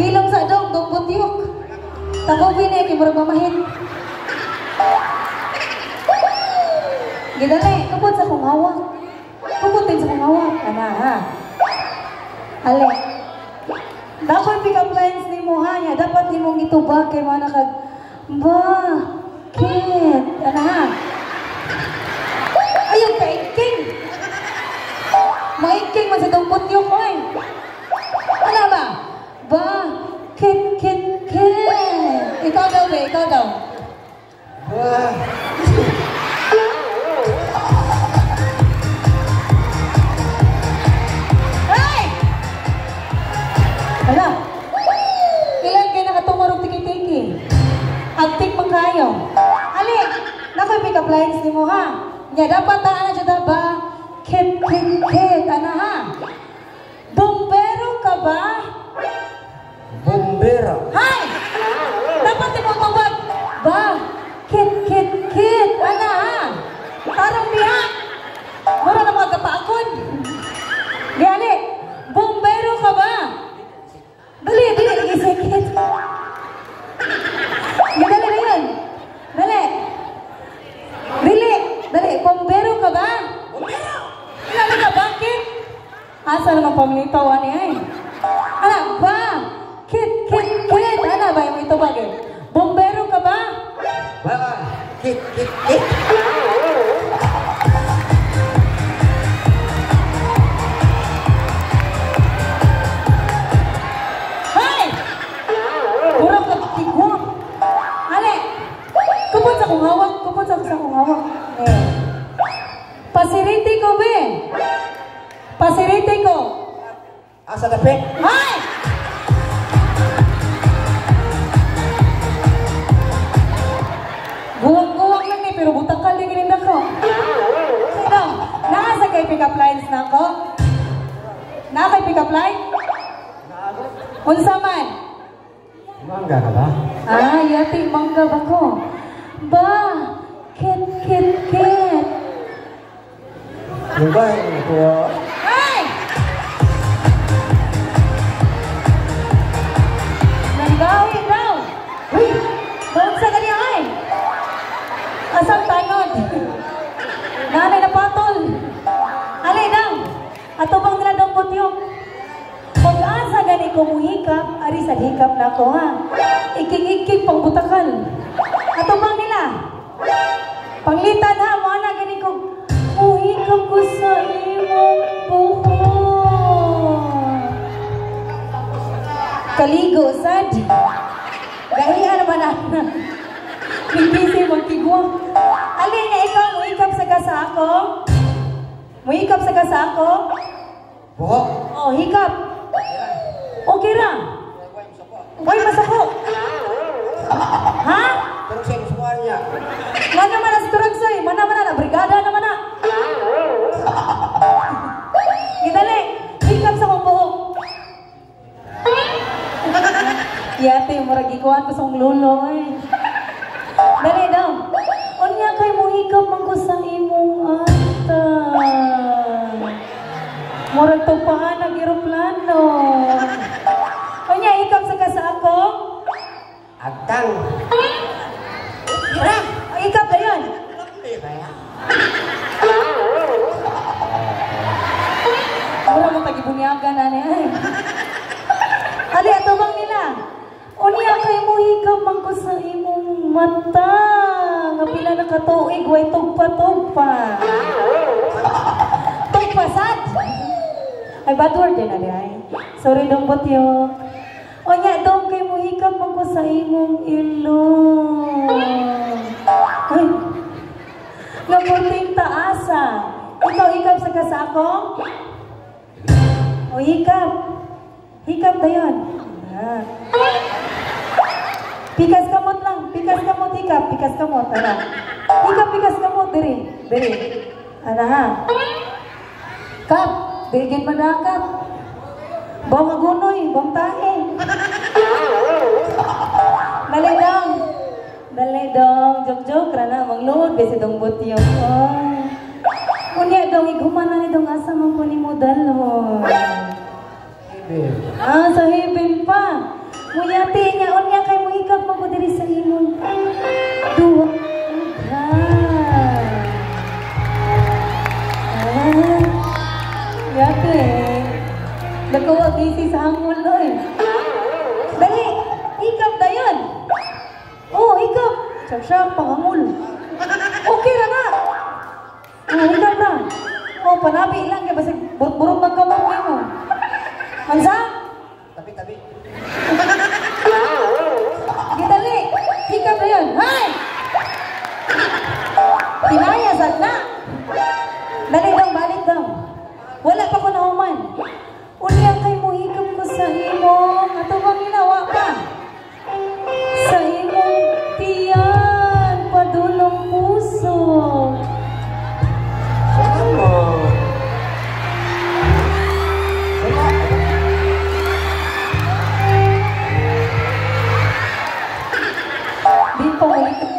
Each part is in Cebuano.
Hilom sa dong, dong butyok. Takobi na, kay murag mamahit. Gidali, kupot sa kong hawak. Kupot din sa kong hawak. Ana, ha? Ale. Dapat pick up lines ni mo, ha? Ya, dapat nimong itubag kay mga nakag... Ba, kit. Ana, ha? Ayaw, kaiking. Maiking man sa dong butyok, oy. Ano ba? Ba, kit, kit, kit. Ikaw daw, be. Ikaw daw. Ba. Ay! Hala. Ilan kayo nakatumarong tiki-tiki? Agtik man kayo. Ali, nakoy pick up lines ni mo, ha? Nya, dapat taan na siya ba? Kit, kit, kit. Ano, ha? Bumbero ka ba? Bumbero. Hay! Dapat mo tubag. Ba, kit, kit, kit. Ano, ha? Tarong biha. Mura na mga kapaakon. Gani, bumbero ka ba? Dali, dali, isikit. Dali na yun. Dali. Dali, dali, bumbero ka ba? Bumbero! Dali ka, bakit? Asa naman pamilitaw, ani ay. Anak, ba? Kit, kit, kit. Ano ba yung ito bagay? Bumbero ka ba? Ba, kit, kit, kit. Hey! Murag ka kigwang. Ale, kupot sa kong hawak. Kupot sa kong hawak. Eh. Pasiriti ko, be. Pasiriti ko. Asa dapit? Hay! Guwang-guwang lang ni, pero butakal din gininda ko. Sino? Naa sa kay pick-up lines na ako? Naa kay pick-up line? Unsa man? Mangga ka ba? Ah, yati mangga ba ko? Ba, kit, kit, kit. Yung ba, ko? Ay! Nanggawi daw. Uy, baon sa kanya ay. Asang tanod. Nanay na patol. Alay daw. Ato bang nila dong butyok? Pag-asa gani ko muhikap, ari sa hikap na ko ha. Iking-iking pang butakal. Ato bang nila? Panglitan ha, mo na gani ko. Muhikap ko sa imong buhok. Kaligo, sad. Gahiya naman na. Hindi magkigwa. Alin niya ikaw, muhikap sa kasa ako? Muhikap sa kasa ako? Buhok? Oh, hikap. Okay ra. Uy, masako. Ha? Pero siya gustuhan niya. Mana man ang turagsoy, mana man na, brigada naman na. Gidali, hikap sa kong buhok. Yate, murag ikuan ko sa kong lolo eh. Dali daw. Unya kay muhikap man ko sa imong ata. Murag tugpahan ang eroplano. Unya, hikap sa kasa ako? Agtang. Ira, hikap na yun. Mura mo tagibunyagan, ani ay. Ali, ato bang nila? Unya kay muhikap man ko sa imong mata. Nga pila na katuig, way tugpa-tugpa. Tugpa, sad! Ay, bad word din, ali ay. Sorry, dong butyok. Unya, dong kay muhikap man ko sa imong ilong. Ay, nga purting taasa. Ikaw, hikap sa kasako? O, hikap. Hikap na yun. Ah. Pikas kamot lang. Pikas kamot, hikap. Pikas kamot. Ano? Hikap, pikas kamot. Diri. Diri. Ano ha? Kap. Digin mo na, kap. Bawang agunoy. Bawang tae. Dali dong. Dali dong. Joke-joke. Rana. Mangluod. Besi dong butyok. Oh. Unya dong. Iguman na ni dong. Asa man ko ni mo dalhon. Heaven. Ah, sa heaven pa. Muyati niya, unya kay muhikap mo ko diri sa imong duwa. Ah. Ah. Yate. Nagawa busy sa hangol oy. Dali, hikap dayon. Oh, hikap. Siya siya pangangul. Okay ra na. Oh, hikap ra. Oh, panabi lang kay basig burot-burot man kamot nimo. Ansa? Tabi-tabi. Gidali. Hikap dayon. Hay! Pinaya sad na. Dali daw, balik daw. Wala pa ko nahuman. Unya kay muhikap ko sa imong atubang ginawa pa. Sa imong tiyan, padulong puso. Oh. Wala. Di pa muhikap.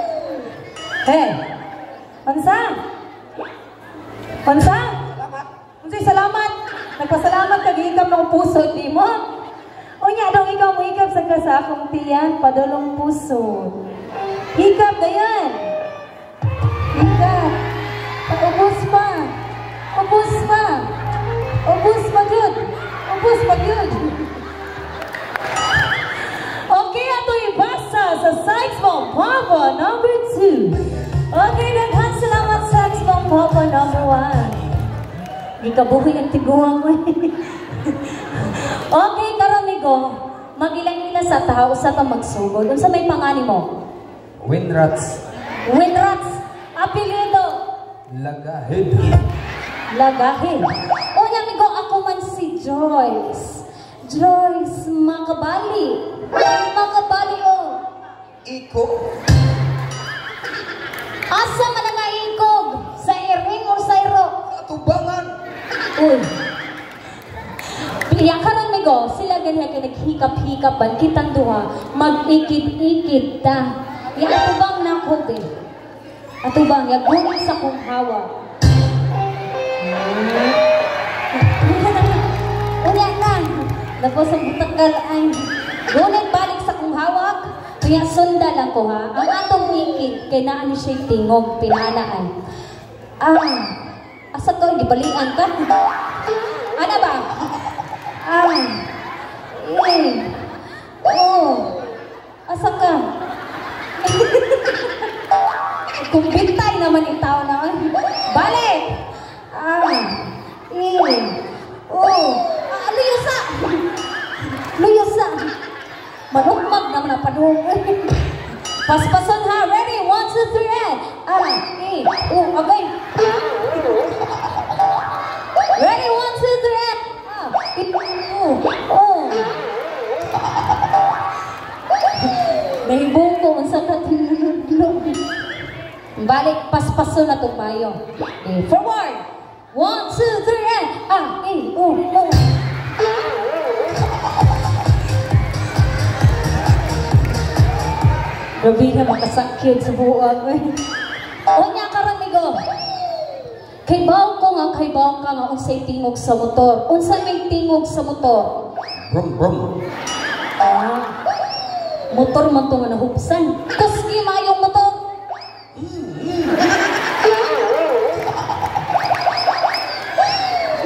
Eh, unsa? Unsa? Salamat. Unsay salamat? Nagpasalamat ka gihikap ng puso, di mo? Unya daw ikaw muhikap sa ka sa akong tiyan, padulong puso. Hikap dayan. Hikap. Paubos pa. Ubos pa. Ubos pa jud. Ubos pa jud. Okay, ato ibasa sa Sax Bomb Papa number 2. Okay, daghan salamat, Sax Bomb Papa number 1. Di ka buhi ang tiguang mo. Okay, karon migo, magilang-ila sa tawo usa ka magsugod. Unsa may pangani mo? Winrats. Winrats. Apelyido? Lagahid. Lagahe. Unya migo, ako man si Joyce. Joyce Makabali. Makabali o. Iko. Asa man ang ikog? Sa iring or sa iro? Atubangan. Uy. Iya karon migo, sila ganyan kay naghikap-hikap ban kitang duha, mag-ikid-ikid ta. Ya atubang nakot eh. Atubang ya gunit sa kong hawa. Unya na. Nako sa butakal ay gunit balik sa kong hawak. Kaya sunda lang ko ha. Ang atong ikid kay naa ni siya tingog pinanaan. Ah, asa to gibalian ka? Ana ba? Ah. Eh. Oh. Asa ka? Kung bintay naman yung tao na. Balik! Ah. Eh. Oh. Ah, luyusa! Luyusa! Manukmag naman ang padung. Paspason ha. Ready? 1, 2, 3, and. Ah. Eh. Oh, okay. Ready? 1, 2, 3, and. Ah. Eh. Oh. Oh. Nahibong ko unsa ka tinulog. Balik, paspaso na itong mayo. Okay, forward! 1, 2, 3, and! Ah, eh, oh, oh. Grabe na makasakit sa buwag. Unya karon migo. Kaybaw ko nga, kaybaw ka nga unsay tingog sa motor. Unsa may tingog sa motor? Brum brum. Ah, motor man to nga nahupsan. Kuski maayong motor.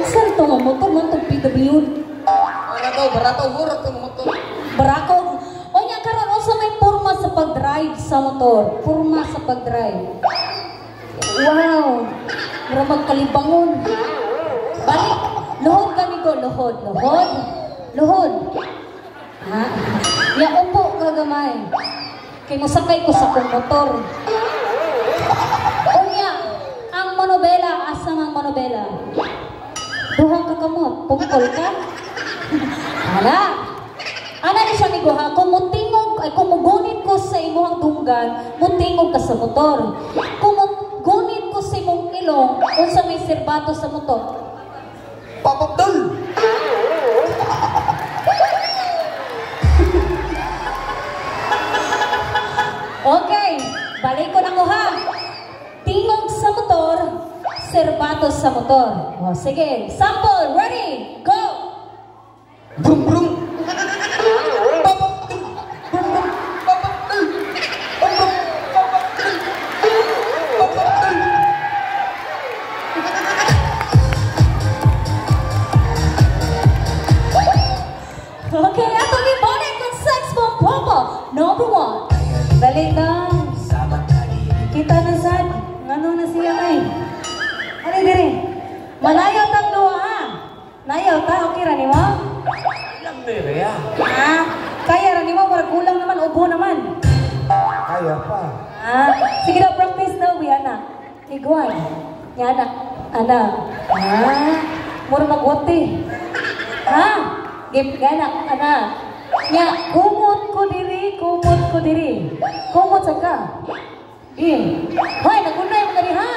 Saan to nga motor man to PW? Barato, barato, murag to motor. Barako. Unya karon unsa may porma sa pag-drive sa motor? Porma sa pag-drive. Wow. Mura magkalibangon. Balik, luhod kami ko, luhod, luhod. Luhod. Ha? Ya upo ka gamay. Kay mosakay ko sa kong motor. Unya, ang manobela, asa mang manobela? Duha ka kamot, pungkol ka. Ala. Ana ni siya migo ha, kung mutingog, ay kung mugunit ko sa imong dunggan, mutingog ka sa motor. Kung mugunit ko sa imong ilong, unsa may serbato sa motor? Papapdol. Okay, balik ko na ko ha. Tingog sa motor, serbato sa motor. O, sige, sample, ready, go! Brum brum. Pop up dul. Brum brum. Pop up dul. Brum brum. Pop up dul. Pop up dul. Okay, ato gibalik ang Sex Bomb Promo number 1. Dali lang. Kita na sad. Ngano na siya ay. Ano diri? Manayaw tang duha ha. Nayaw ta, okay ra nimo? Ilang mere ah. Ha? Kaya ra nimo, murag kulang naman, ubo naman. Kaya pa. Ah, sige daw, practice daw, wi ana. Iguan. Nya ana. Ana. Ah, mura magwati. Ha? Gip gana ana. Nya kumot ko diri, kumot ko diri. Kumot sa ka. Eh. Hoy, nagunay mo kani ha?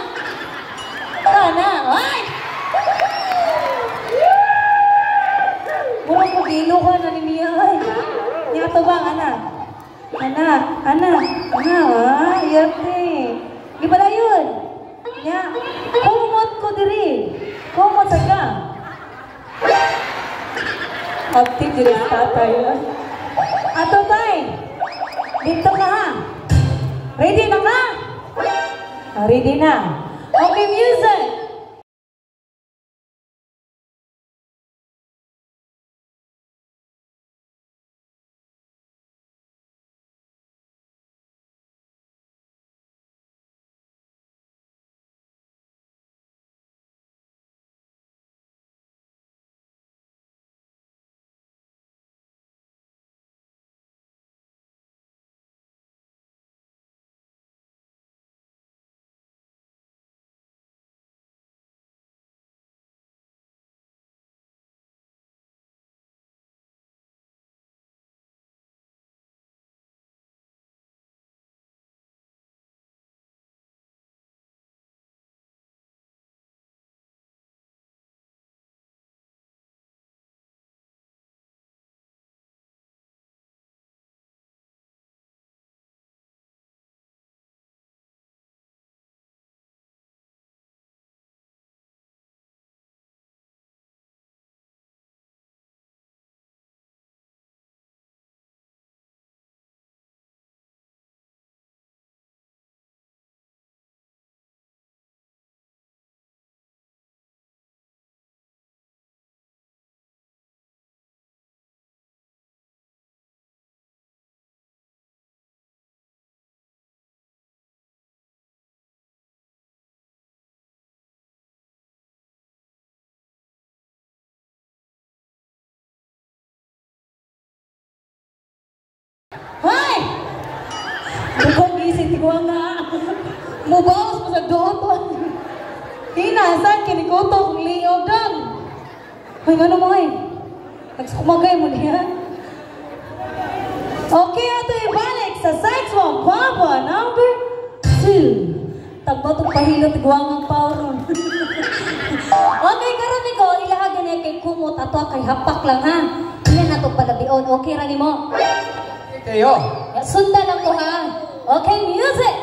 Kana, hoy. Mura ko giluhan na ni niya ay. Nya ato bang ana? Ana, ana, ana, ah, yate. Di ba yun? Nya, kumot ko diri. Kumot sa ka. Active diri sa tatay. Ato tay. Dito ka ha. Ready na ka? Ah, ready na. Okay, music. Hoy! Dugong gising tiguang nga. Mubaos mo sa duot. Hinasan kinikuto kung liog dang. Hoy, ngano mo ay? Nagskumagay mo niya. Okay, ato ibalik sa Sex Bomb Papa number 2. Tagbatong pahilot tiguang ang power. Okay, karon ni ko ilaha gani kay kumot ato kay hapak lang ha. Iyan nato palabion. Okay ra nimo? Kayo. Sundan lang ko ha. Okay, music.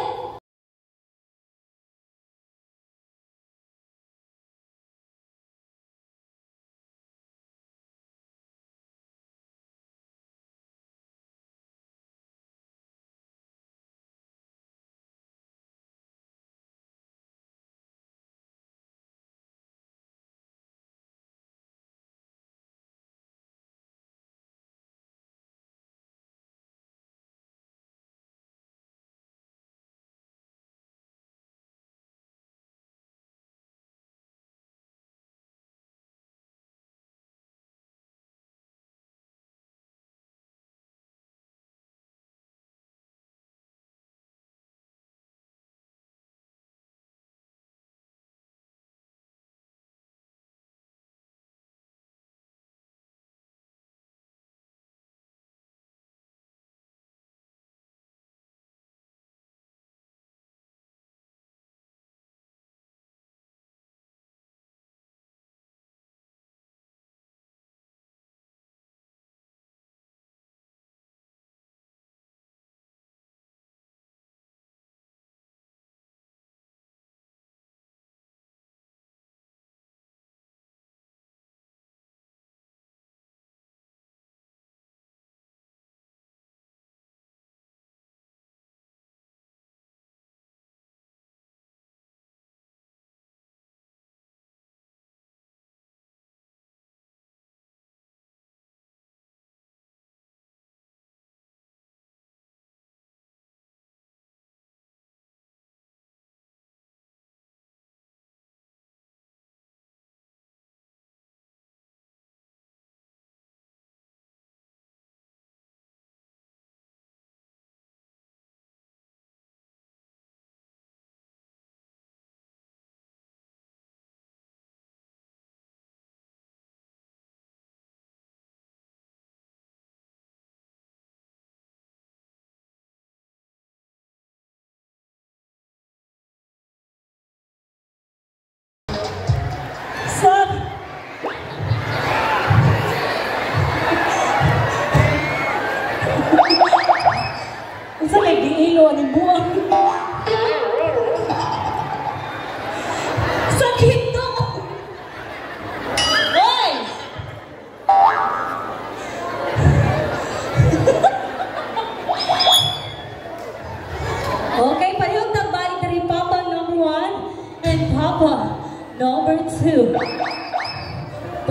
Number 2.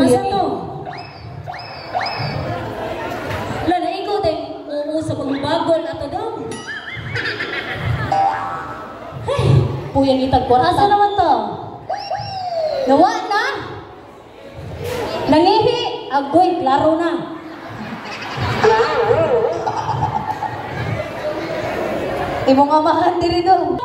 Asa to? Lala, ikaw din, oo sa pagbagol ato daw. Ay, puyang itag kwarta. Asa naman to? Nawa na! Nangihi! Agoy, klaro na. Imong amahan diri do.